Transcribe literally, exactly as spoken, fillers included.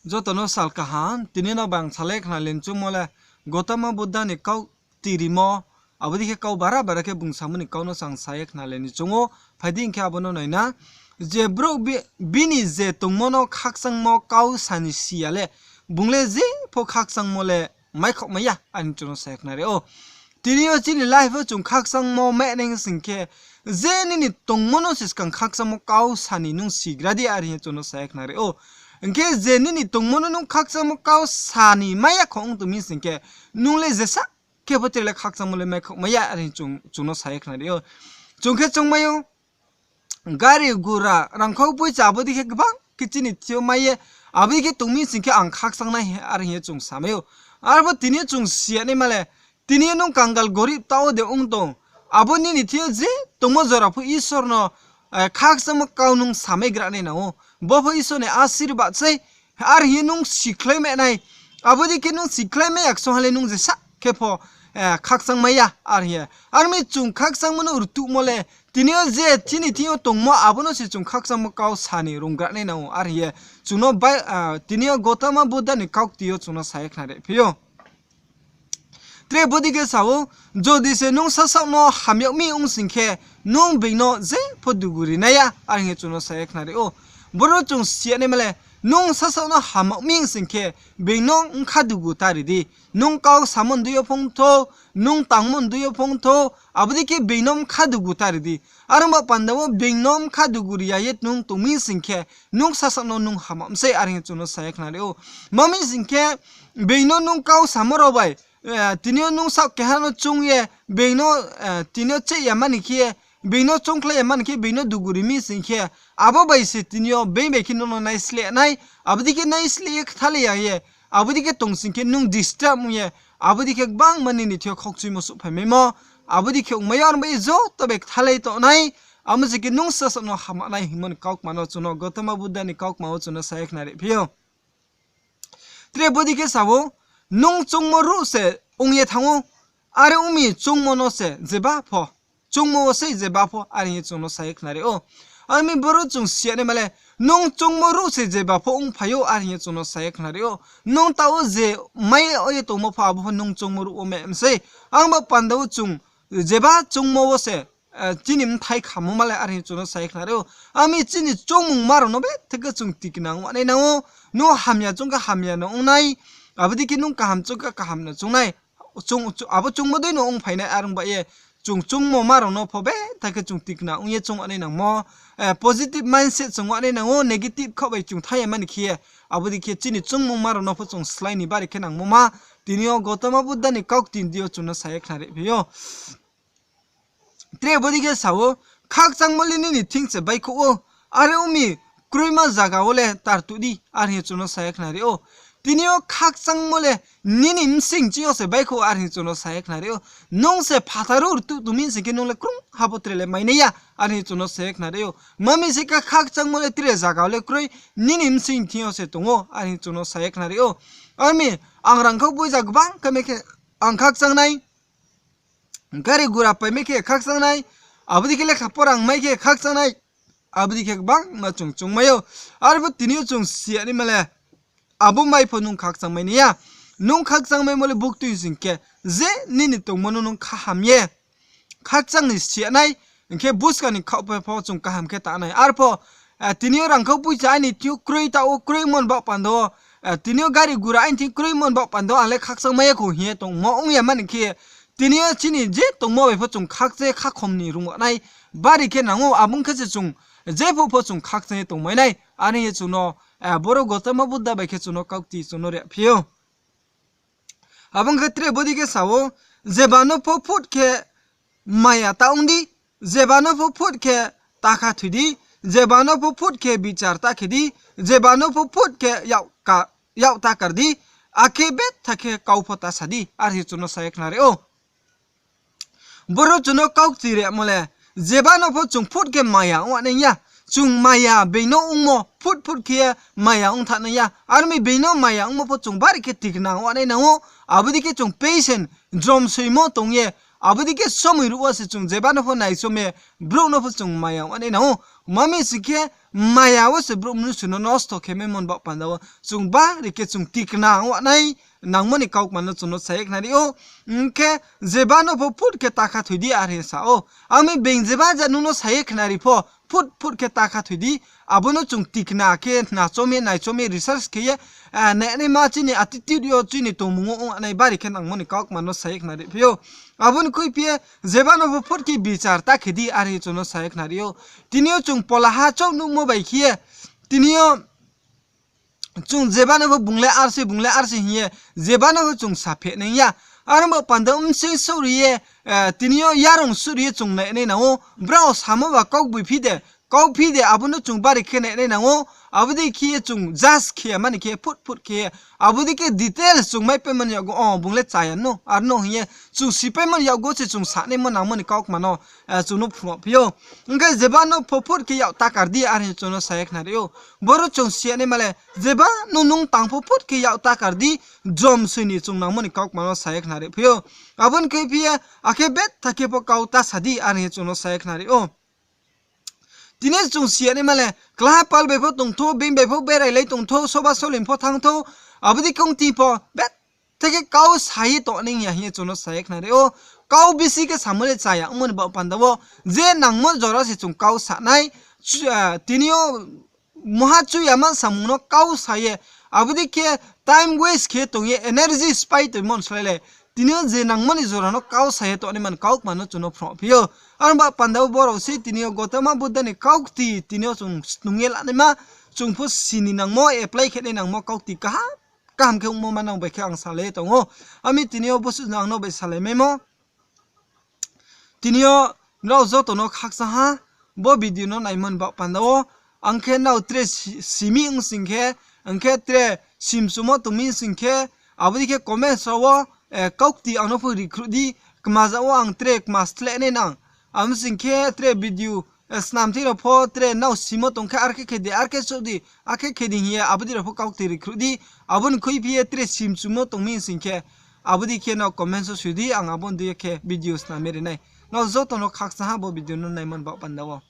Joto no sal kaham, tini no bang salai khnalai ni choungmo le, Gotama Buddha ni kau tirimo, abo dei khe kau bara bara khe bung samo ni kau no chang sa ye khnalai ni choung ou, phai di hing khe abo no nai na. Je brouh bi-, bini je tongmo no khakchangmo kau sa ni si ya le, bung le jepho khakchangmo le maikhaohmai ya, are hing chung no sa ye khnari ou. Tini yo chini life wo chung khakchangmo mai nai sing khe, je nini tongmo no se skang khakchangmo kau sa ni nung sigra di, are hing ye chung no sa ye khnari ou. Hing khe je nini tongmo no nung khakchangmo kau sa ni mai ya kho ong tong mi sing khe, nung le jesa khe pho tre le khakchangmo le maikhaohmai ya, are hing chung, chung no sa ye khnari ou. Chung khe choungmai ou, gari gura, rangkhau poicha abo dei khe gbang khe chini thing yo mai ye, abo dei khe tong mi sing khe ang khakchang nai, are hing ye chung samai ou. Arpho tini yo chung si ya naima le, tini yo nung kangal gorib taoh wo de ong tong, abo nini thing yo je tongmo jora pho Isor no, eh, khakchangmo kau nung samai gra nai nang ou. Bo pho Isor ni asirbad sei, are hing ye nung sikhlai mai nai. Abo dei khe nung sikhlai mai ya ksong ha le nung jesa khe pho, eh, khakchangmai ya, are hing ye. Are mi chung khakchangmo no rtuhmo le, tini yo je chini thing yo tongmo abo no se chung khakchangmo kau sa ni runggra nai nang ou, are hing ye. Chung no bai, ah, tini yo Gotama Buddha ni kaukti yo chung no sa ye khnari phi ou. Tre bo dei khe sa ou, jodi se nung sasaoh no hamyag mi ong sing khe, nung being no jepho dugu ri nai ya, are hing ye chung no sa ye khnari ou. Boro chung si ya naima le, nung sasaoh no hamyag mi ong sing khe, being no bkha dugu ta ri di. Nung kau samo ndui yo phongthou, nung tangmo ndui yo phongthou, abo dei khe being no bkha dugu ta ri di. Are ong ba panda wo being no bkha dugu ri ya ye nung tong mi sing khe, nung sasaoh no nung hamyag mi sei, are hing ye chung no sa ye khnari ou. Ma mi sing khe, being no nung kau samo rao bai, eh, tini yo nung saoh keha no choung ye, being no, eh, tini yo cheh ya mani khe, being no choungkhlai ya mani khe, being no dugu ri mi sing khe, abo bai se tini yo being bai khe nung no naisleh nai, abo dei khe naisleh ye kthalai ya ye, abo dei khe tong sing khe nung disturb ong ye, abo dei khe gbangma nini thing yo khaukchuimo souhphaimaimo, abo dei khe ongmai yo, are bai joto bai kthalai tong nai, abo se khe nung sasaoh no hamyag nai hingmo ni kaukma no chung no Gotama Buddha ni kaukma wo chung no sa ye khnari phi ou. Tre bo dei khe sa ou, nung choungmo ruh se ong ye thanng ou, are ong mi choungmo no se jeba pho, choungmo wo sei jeba pho, are hing ye chung no sa ye khnari ou. Are mi boro chung si ya naima le, nung choungmo ruh se jeba pho ongphai ou, are hing ye chung no sa ye khnari ou. Nung taoh wo je mai ye tongmo pho abo pho nung choungmo ruh wo mai mi sei. Are ong ba panda wo chung jeba choungmo wo se, eh, chini bthai khamo ma le, are hing chung no sa ye khnari ou. Are mi chini choungmungma rao no betha khe chung tikna ong nai nang ou. Nung hamya choung khe hamya no ong nai, abo dei khe nung kaham choung khe kaham no choung nai. Chung, chung, abo choungmo dei no ongphai nai, are ong ba ye chung choungmoma rao no pho betha khe chung tikna ong ye choung nai nangmo, eh, positive mindset chung nai nang ou, negative khaoh bai chung thanng ya mani khe ye, abo dei khe chini choungmungma rao no pho chung slái ni bari khe nangmo ma, tini yo Gotama Buddha ni kaukti ni deing yo chung no sa ye khnari phi ou. Tre bo dei khe sa ou, khakchangmo le nini thing se baihkhouh ou, are ong mi kroima zaga wo le tartuh di, are hing ye chung no sa ye khnari ou. Tini yo khakchangmo le nini bsing ching yo se baihkhouh, are hing ye chung no sa ye khnari ou. Nung se phathar wo rtuh tong mi sing khe nung le krungha pho tre le mai nai ya, are hing ye chung no sa ye khnari ou. Ma mi se khe khakchangmo le tre zaga wo le kroi, nini bsing thing yo se tong ou, are hing ye chung no sa ye khnari ou. Are mi, ang rangkhau poicha gbang khe mai khe ang khakchang nai, gari gura pai mai khe khakchang nai, abo dei khe lekha pora ong mai khe khakchang nai, abo dei khe gbangma chung choungmai ou. Arpho tini yo chung si ya naima le, abo mai pho nung khakchang mai nai ya. Nung khakchang maimo le buktui sing khe, je nini tongmo no nung kaham ye khakchang ni si ya nai, hing khe buskang ni khaohpai pho chung kaham khe ta nai. Arpho, eh, tini yo rangkhau poicha aini thing yo kroi taoh wo, kroimo ni baoh panda wo, eh, tini yo gari gura aini thing kroimo ni baoh panda wo ang le khakchang mai ya kho hing ye tongmo ong ya mani khe, tini yo chini je tongmo bai pho chung khakchang ye khakhom ni rung nai, bari khe nang ou, abo ong khe se chung jephuh pho chung khakchang ye tongmai nai, are hing ye chung no, eh, boro Gotama Buddha bai khe chung no kaukti chung no ri phi ou. Abo ong khe tre bo dei khe sa ou, jeba no pho phut khe maya ta ong di, jeba no pho phut khe ta khathoi di, jeba no pho phut khe bichar ta khe di, jeba no pho phut khe yak ka-, yak ta kar di, akhe betha khe kau pho ta sa di, are hing ye chung no sa ye khnari ou. Boro chung no kaukti rimo le, jeba no pho chung phut khe maya ong nai ya. Chung maya being no ongmo, phut phut khe maya ong tha nai ya. Are mi being no maya ongmo pho chung bari khe tikna ong nai nang ou. Abo dei khe chung patient, jromsoimo tong ye, abo dei khe somoi ruh wo se chung jeba no pho naisom ye, brouh no pho chung maya ong nai nang ou. Ma mi sing khe maya wo se brouh mnusu no nosto khe maimo ni baoh panda wo chung bari khe chung tikna ong nai nangmo ni kaukma no chung no sa ye khnari ou. Ong khe jeba no pho phut khe ta khathoi di are hing sa ou. Ami being jeba ja nung no sa ye khnari pho phut phut khe ta khathoi di. Abo no chung tikna khe nachomi naichomi research khe ye, nainaima chini attitude yo chini tongmung wo ong nai bari khe nangmo ni kaukma no sa ye khnari phi ou. Abo ni khuiphi ye jeba no pho phut khe bichar ta khe di are hing chung no sa ye khnari ou. Tini yo chung polaha chouh nuhmo bai khe ye, tini yo chung jeba no pho bung le arsi, bung le arsi hing ye, jeba no pho chung saphe nai ya. Aro baoh panda bsing souhri ye, tini yo yarung souhri ye chung nainai nang ou. Brao samo ba kaugboiphi de, kauphi de, abo no chung bari khe nainai nang ou. Abo dei khe ye chung judge khe ya mani khe phut phut khe ye, abo dei khe details chung maipaimo ni yakgu, o bung le chaya no, aro no hing ye chung sipaimo ni yakgu se chung sanaimo nangmo ni kaukma no chung no phrungphi ou. Ong khe jeba no pho phut khe yak ta kar di are hing chung no sa ye khnari ou. Boro chung si ya naima le, jeba no nung tang pho phut khe yak ta kar di, jom soi ni chung nangmo ni kaukma no sa ye khnari phi ou. Abo ni khuiphi ye, akhe betha khe pho kau ta sa di are hing chung no sa ye khnari ou. Tini chung si ya naima le, klaha pal bai pho tong thou, being bai pho berai lai tong thou, soba solim pho thanng thou, abo dei khe ong ti pho, betha khe kau sa ye tong nai ya hing ye chung no sa ye khnari ou. Kau bisi khe samo le chaya ongmo ni baoh panda wo, je nangmo jora se chung kau sa nai. Tini yo muha chu yama samung no kau sa ye, abo dei khe time waste khe tong ye energy spai tongmo ni slái le, tini yo je nangmo ni jora no kau sa ye tongnaima ni kaukma no chung no phrungphi ou. Aro baoh panda wo boro se tini yo Gotama Buddha ni kaukti tini yo chung snung ye lanaima, chung pho sini nangmo, apply khe nai nangmo kaukti kaham kaham khe ongmo ma nang bai khe ang salai ye tong ou. Ami tini yo bosuh no ang no bai salai maimo. Tini yo nrao joto no khakchang ha, bo video no naimo ni baoh panda wo. Ang khe nrao tre si-, simi ong sing khe, ang khe tre simchumo tong mi sing khe, abo dei khe comments rao wo, kaukti ang no pho rikhruh di, kmaza wo ang tre kma sleh nai nang. Abo sing khe tre video, snam thing rao pho tre nrao simo tong khe, ar khe khe di, ar khe chouh di, ar khe khe di hing ye, abo dei rao pho kaukti rikhruh di. Abo ni khuiphi ye tre simchumo tong mi sing khe, abo dei khe nrao comments wo soi di, ang abo ni dei khe video snam ye ri nai. Nrao joto no khakchang ha bo video no naimo ni baoh panda wo.